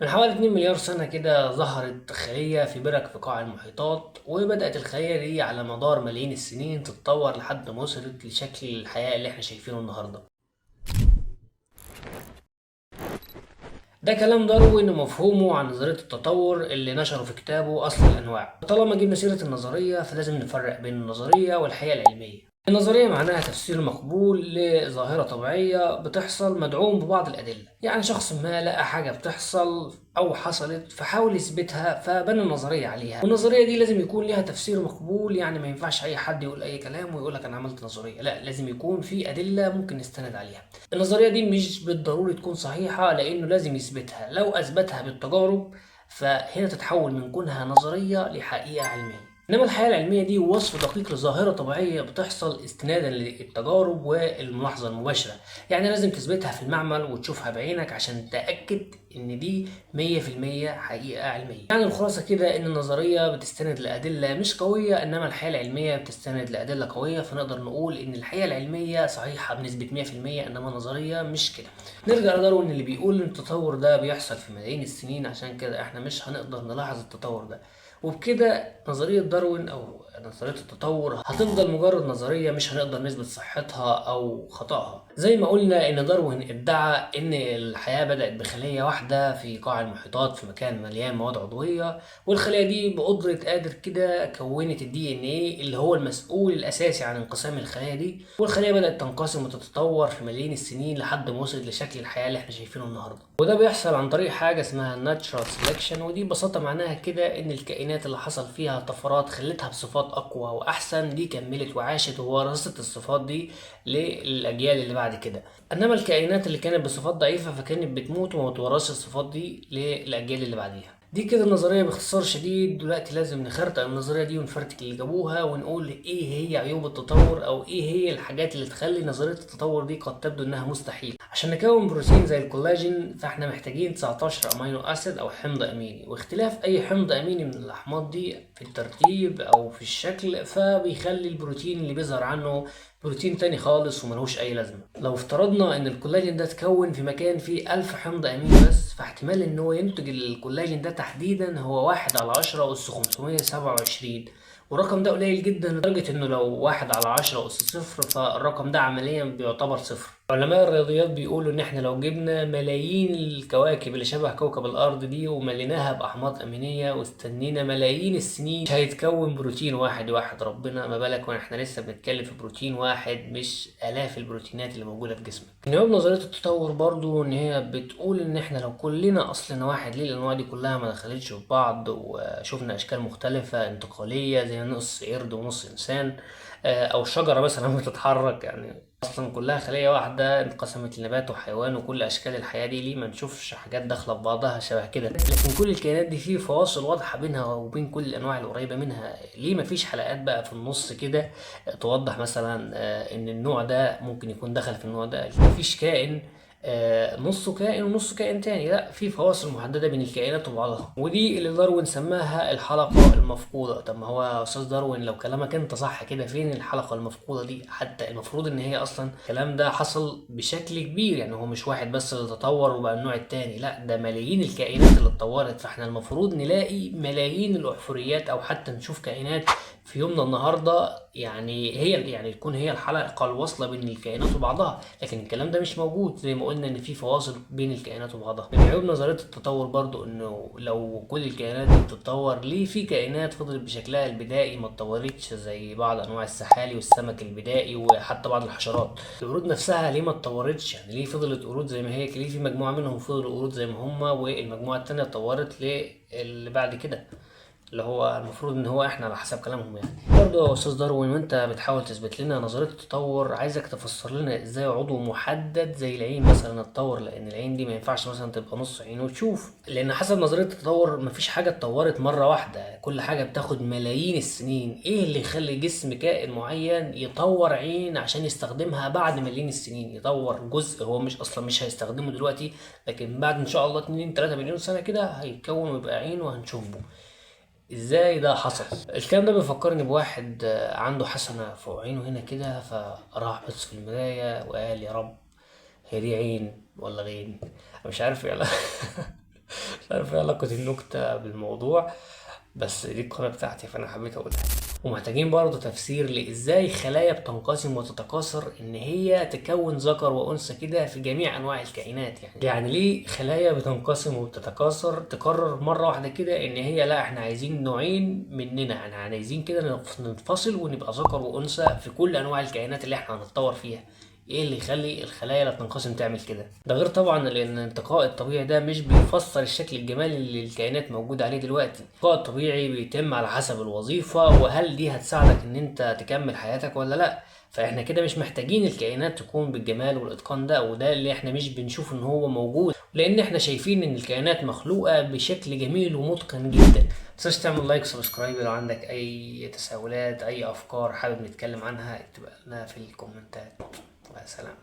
من حوالي 2 مليار سنة كده ظهرت خلية في برك في قاع المحيطات، وبدأت الخلية دي على مدار ملايين السنين تتطور لحد ما وصلت لشكل الحياة اللي احنا شايفينه النهاردة. ده كلام داروين ومفهومه عن نظرية التطور اللي نشره في كتابه أصل الأنواع. طالما جبنا سيرة النظرية فلازم نفرق بين النظرية والحقيقة العلمية. النظرية معناها تفسير مقبول لظاهرة طبيعية بتحصل مدعوم ببعض الأدلة، يعني شخص ما لقى حاجة بتحصل أو حصلت فحاول يثبتها فبنى النظرية عليها، والنظرية دي لازم يكون ليها تفسير مقبول، يعني ما ينفعش أي حد يقول أي كلام ويقول لك أنا عملت نظرية، لا لازم يكون في أدلة ممكن نستند عليها. النظرية دي مش بالضروري تكون صحيحة لأنه لازم يثبتها، لو أثبتها بالتجارب فهنا تتحول من كونها نظرية لحقيقة علمية. إنما الحقيقة العلمية دي وصف دقيق لظاهرة طبيعية بتحصل استنادا للتجارب والملاحظة المباشرة، يعني لازم تثبتها في المعمل وتشوفها بعينك عشان تتأكد إن دي 100% حقيقة علمية. يعني الخلاصة كده إن النظرية بتستند لأدلة مش قوية، إنما الحقيقة العلمية بتستند لأدلة قوية، فنقدر نقول إن الحقيقة العلمية صحيحة بنسبة 100%، إنما النظرية مش كده. نرجع لداروين اللي بيقول إن التطور ده بيحصل في ملايين السنين، عشان كده إحنا مش هنقدر نلاحظ التطور ده، وبكده نظرية داروين أو نظرية التطور هتفضل مجرد نظرية مش هنقدر نثبت صحتها أو خطأها. زي ما قلنا إن داروين ادعى إن الحياة بدأت بخلية واحدة في قاع المحيطات في مكان مليان مواد عضوية، والخلية دي بقدرة قادر كده كونت الدي إن إيه اللي هو المسؤول الأساسي عن انقسام الخلايا دي، والخلية بدأت تنقسم وتتطور في ملايين السنين لحد ما وصلت لشكل الحياة اللي احنا شايفينه النهاردة. وده بيحصل عن طريق حاجة اسمها natural selection، ودي ببساطة معناها كده إن الكائنات اللي حصل فيها طفرات خلتها بصفات أقوى وأحسن دي كملت وعاشت وورثت الصفات دي للأجيال اللي بعد كده، إنما الكائنات اللي كانت بصفات ضعيفة فكانت بتموت وما بتورثش الصفات دي للأجيال اللي بعديها. دي كده النظرية باختصار شديد. دلوقتي لازم نخرطق النظرية دي ونفرتك اللي جابوها ونقول ايه هي عيوب التطور او ايه هي الحاجات اللي تخلي نظرية التطور دي قد تبدو انها مستحيل. عشان نكون بروتين زي الكولاجين فاحنا محتاجين 19 amino acid او حمض اميني، واختلاف اي حمض اميني من الاحماض دي في الترتيب او في الشكل فبيخلي البروتين اللي بيظهر عنه بروتين تاني خالص وملهوش اي لازمه. لو افترضنا ان الكولاجين ده اتكون في مكان فيه 1000 حمض اميني بس، فاحتمال ان هو ينتج الكولاجين ده تحديدا هو 1 على 10 اس 527، والرقم ده قليل جدا لدرجة انه لو 1 على 10 اس 0 فالرقم ده عمليا بيعتبر صفر. علماء الرياضيات بيقولوا ان احنا لو جبنا ملايين الكواكب اللي شبه كوكب الارض دي ومليناها باحماض امينية واستنينا ملايين السنين مش هيتكون بروتين واحد واحد ربنا، ما بالك واحنا لسه بنتكلم في بروتين واحد مش الاف البروتينات اللي موجودة في جسمك. من عيوب نظرية التطور برضو ان هي بتقول ان احنا لو كلنا اصلنا واحد ليه الانواع دي كلها ما دخلتش في بعض وشفنا اشكال مختلفة انتقالية زي نص قرد ونص انسان، او شجرة مثلا بتتحرك، يعني اصلا كلها خلية واحدة انقسمت لنبات وحيوان وكل اشكال الحياة دي، ليه ما نشوفش حاجات داخلة في بعضها شبه كده؟ لكن كل الكائنات دي في فواصل واضحة بينها وبين كل الانواع القريبة منها، ليه ما فيش حلقات بقى في النص كده توضح مثلا ان النوع ده ممكن يكون دخل في النوع ده؟ مفيش كائن نصه كائن ونصه كائن تاني، لا في فواصل محددة بين الكائنات وبعضها، ودي اللي داروين سماها الحلقة المفقودة. طب ما هو يا أستاذ داروين لو كلامك أنت صح كده فين الحلقة المفقودة دي؟ حتى المفروض إن هي أصلا الكلام ده حصل بشكل كبير، يعني هو مش واحد بس اللي تطور وبقى النوع التاني، لا ده ملايين الكائنات اللي اتطورت، فاحنا المفروض نلاقي ملايين الأحفوريات أو حتى نشوف كائنات في يومنا النهارده يعني هي يعني تكون هي الحلقة الواصلة بين الكائنات وبعضها، لكن الكلام ده مش موجود زي ما قلنا ان في فواصل بين الكائنات وبعضها. من عيوب نظرية التطور برضو انه لو كل الكائنات دي بتتطور ليه في كائنات فضلت بشكلها البدائي ما اتطورتش زي بعض انواع السحالي والسمك البدائي وحتى بعض الحشرات؟ القرود نفسها ليه ما اتطورتش؟ يعني ليه فضلت قرود زي ما هي؟ ليه في مجموعة منهم فضلوا قرود زي ما هم والمجموعة التانية اتطورت للي بعد كده اللي هو المفروض ان هو احنا على حسب كلامهم يعني. برضه يا استاذ داروين وانت بتحاول تثبت لنا نظرية التطور عايزك تفسر لنا ازاي عضو محدد زي العين مثلا اتطور، لان العين دي ما ينفعش مثلا تبقى نص عين وتشوف، لان حسب نظرية التطور مفيش حاجة اتطورت مرة واحدة، كل حاجة بتاخد ملايين السنين. ايه اللي يخلي جسم كائن معين يطور عين عشان يستخدمها بعد ملايين السنين؟ يطور جزء هو مش اصلا مش هيستخدمه دلوقتي، لكن بعد ان شاء الله 2 3 مليون سنة كده هيتكون ويبقى عين وهنشوفه. ازاي ده حصل؟ الكلام ده بيفكرني بواحد عنده حسنة فوق عينه هنا كده، فراح بص في المراية وقال يا رب هي دي عين ولا غين؟ مش عارف يلا. مش عارف ايه علاقة النكتة بالموضوع، بس دي القناة بتاعتي فأنا حبيت أقولها. ومحتاجين برضه تفسير لإزاي خلايا بتنقسم وتتكاثر إن هي تكون ذكر وأنثى كده في جميع أنواع الكائنات. يعني ليه خلايا بتنقسم وبتتكاثر تقرر مرة واحدة كده إن هي لا إحنا عايزين نوعين مننا، إحنا عايزين كده ننفصل ونبقى ذكر وأنثى في كل أنواع الكائنات اللي إحنا هنتطور فيها؟ ايه اللي يخلي الخلايا اللي بتنقسم تعمل كده؟ ده غير طبعا لان الانتقاء الطبيعي ده مش بيفسر الشكل الجمالي اللي الكائنات موجودة عليه دلوقتي. الانتقاء الطبيعي بيتم على حسب الوظيفة، وهل دي هتساعدك ان انت تكمل حياتك ولا لا. فاحنا كده مش محتاجين الكائنات تكون بالجمال والاتقان ده، وده اللي احنا مش بنشوف ان هو موجود، لان احنا شايفين ان الكائنات مخلوقة بشكل جميل ومتقن جدا. متنساش تعمل like و subscribe لو عندك اي تساؤلات، اي افكار حابب نتكلم عنها اكتبها لنا في الكومنتات. سلام.